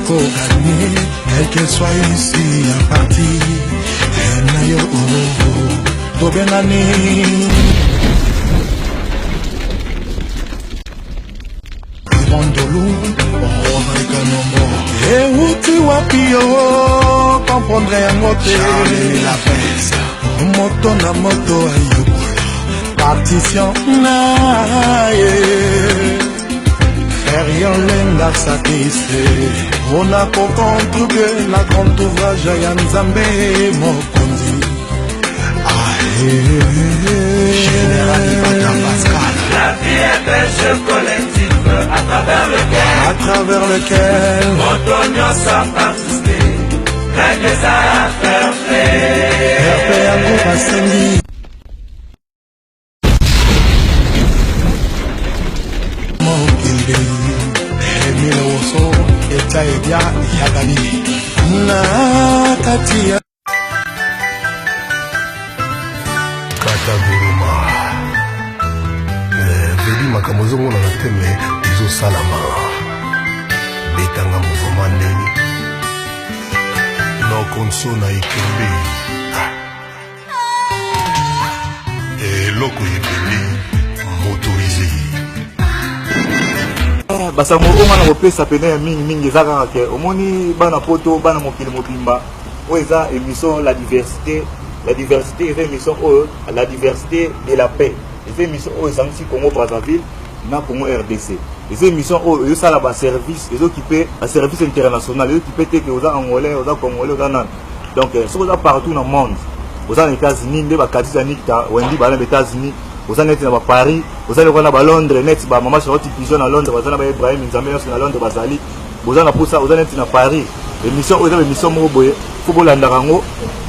koganye quelque soit ici ya parti na yo tobengani Mondolu Omaikalombo euti wapi yo comprendre yango te moto na moto ayokola partition na ye Feriolenga satise mpona kocontribue la grand ouvrage ya Nzambe mokonzi Général Ibata Pascal. La vie est un jeu collectif à travers lequel, à travers lequel moto nyonso aparticipe règle eza ya fair play. Fair play yango basengi mokili Emile Woso etia ebia yagani na kati ya Kataguruma eh, vedi makambo ezomonana te me ezosalama betanga mouvement ndeni nokonso na ekembe ah. eloko ebele motorise eh, basango oyo nga na kopesa pene ya mingi mingi eza kaka ke omoni bana poto bana mokili mobimba oyo eza émission la diversité la diversité eza émission oyo la diversité de la paix eza émission oyo esangisi congo brazzaville na congo rdc eza émission oyo ezosala baservice ezokipe baservice international ezokipe te ke oza angolais oza congolais oza nani donc euh, soki oza partout na monde oza na états-unis nde bakatisa nikta wendi bana na états-unis oza neti na baparis oza lokola na balondres neti bamama charlotte pigeon na londres baza na baibrahim nzambe nyonso na londres bazali boza na posa oza neti na paris émission oyo eza émission moko boye fo bolandaka yango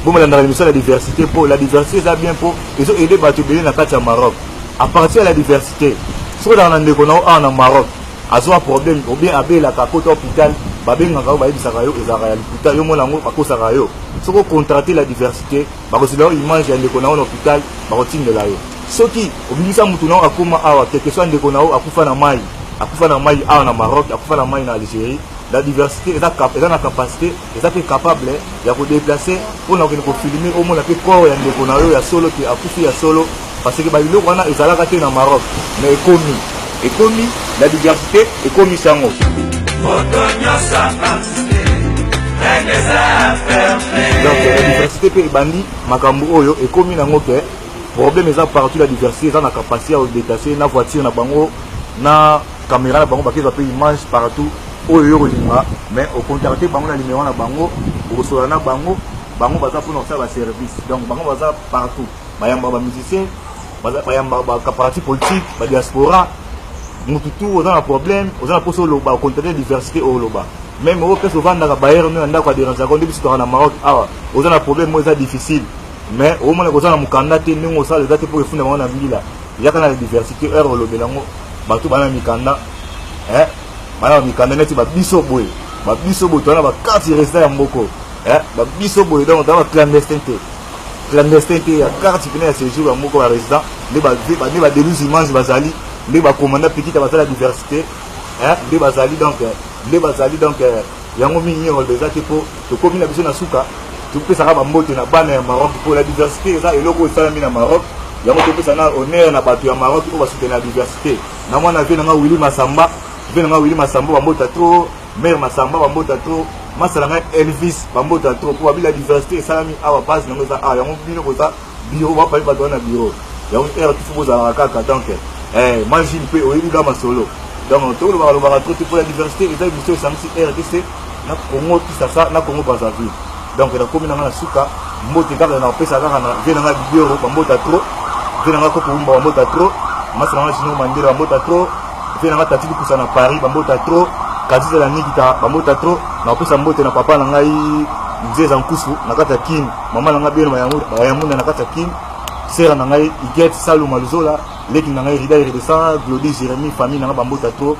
bomolandaka émission ya diversité mpo la diversité eza bien mpo ezo aide bato ebele na kati ya maroc à partir ya la diversité soki ozalaka na ndeko na yo awa na maroc azwa problème ou bien abelaka akota hôpital babengaka yo bayebisaka yo ezalaka ya lokuta yo mona yango bakosaka yo soki ocontrate la diversité bakozela yo image ya ndeko na yo na hôpital bakotindela yo soki obimisa motu na yo akoma awa quelque soit ndeko na yo akufa na mai akufa na mai awa na maroc akufa na mai na algérie la diversité eza, eza na capacité eza mpe capable ya kodeplace mpo na kokende kofilme omona mpe corps ya ndeko na yo ya solo ke akufi ya solo parce que babiloko wana ezalaka te na maroc mais ekomi ekomi la diversité ekomisi yango moto nyonso aparticipe règle eza fair play donc la diversité mpe ebandi makambo oyo ekomi nango ke problème eza partout la diversité eza na capacité ya kodetache na voiture na bango na caméra na bango bakezwa mpe image partout oyo yo kolinga mais ocontacte bango na numero na bango okosolola na bango bango baza mpona kosala baservice donc bango baza partout bayambaka bamusicien bayambaka baparti politique badiaspora mutu tu oza na problème oza na mposa oloba ocontacte diversité oyo oloba meme oyo place ovandaka bayere no na ndako aderangeaka nde biso toka na maroc awa oza na problème oyo eza difficile mais omona koza na mokanda te ndenge osala eza te mpo efunda bango na mbila yaka na diversité heure olobela yango bato bana mikanda eh, bana mikanda neti babiso boye babiso boye toza na bakarte résident ya mboko eh, babiso boye donc toza baclandestin te clandestin te ya carte pene ya séjour ya moko ba résident nde badeluse image bazali nde bacommanda pikita bazali ya diversité eh, nde bazali donc nde bazali donc eh, yango mingi mingi koloba eza te mpo tokomi na biso na suka topesaka bambote na bana ya maroc mpo la diversité eza eloko oyo esalami na maroc yango topesa na honneur na bato ya maroc oyo basutena ya diversité na mwana vie na nga willi masamba vie na nga willi masamba bambota trop mare masamba bambota trop masala ngai elvis bambota trop mpo babi la diversité esalami awa base nango eza awa yango bino boza bureau bapali bato wana bureau yango heure tufu bozalaka kaka donc eh, mangine mpe oyebi ka masolo donc tolobaka lobaka trop te mpo la diversité eza émission esangisi rdc na congo kisasa na congo brazzaville donc nakomi nanga na suka mbote kaka nakopesa kaka na vie nanga bibioro bambota trop vie nanga koko wumba bambota trop masi nanga junior mandela bambota trop vie nanga tati likusa na paris bambota trop kaziza na nikita bambota trop nakopesa mbote na papa na ngai nzeza nkusu na kati ya kin mama na ngai beno bayamunda na kati ya kin sera na ngai iget saluma luzola leki na ngai rida iredesa glodi jérémie famille na ngai bambota trop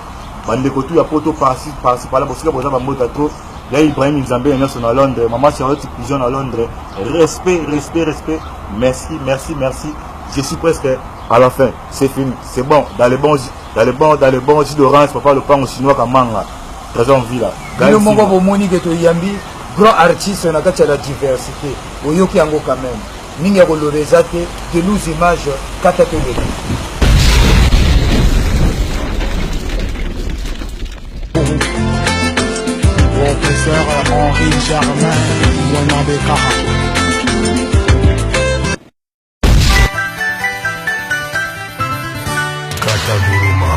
bandeko tu ya poto parci parci pala bosika boza bambota trop ya ibrahim nzambe ya nyonso na londres mama charlotte pigeon na londres respect respect respect merci merci merci je suis presque à la fin c'est fini c'est bon dans les bons dans les bons dans les bons jus d'orange papa lopango chinois kamanga Trésor Mvila. Bino moko bomoni ke toyambi grand artiste na kati ya la diversité, oyoki yango quand même. Mingi ya koloba eza te, de loose image kata toleka. Professeur Henri Germain Mwanabekaha. Kata Guruma.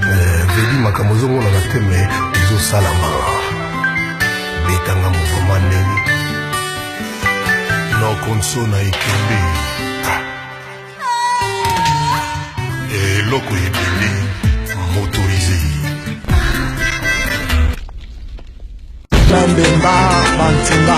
Eh, vedi makambo ezomonana te me ezosalama. Betanga mouvement ndenge. Nokonso na ekembe. Eloko ebele motorisé. Mbemba Bantimba.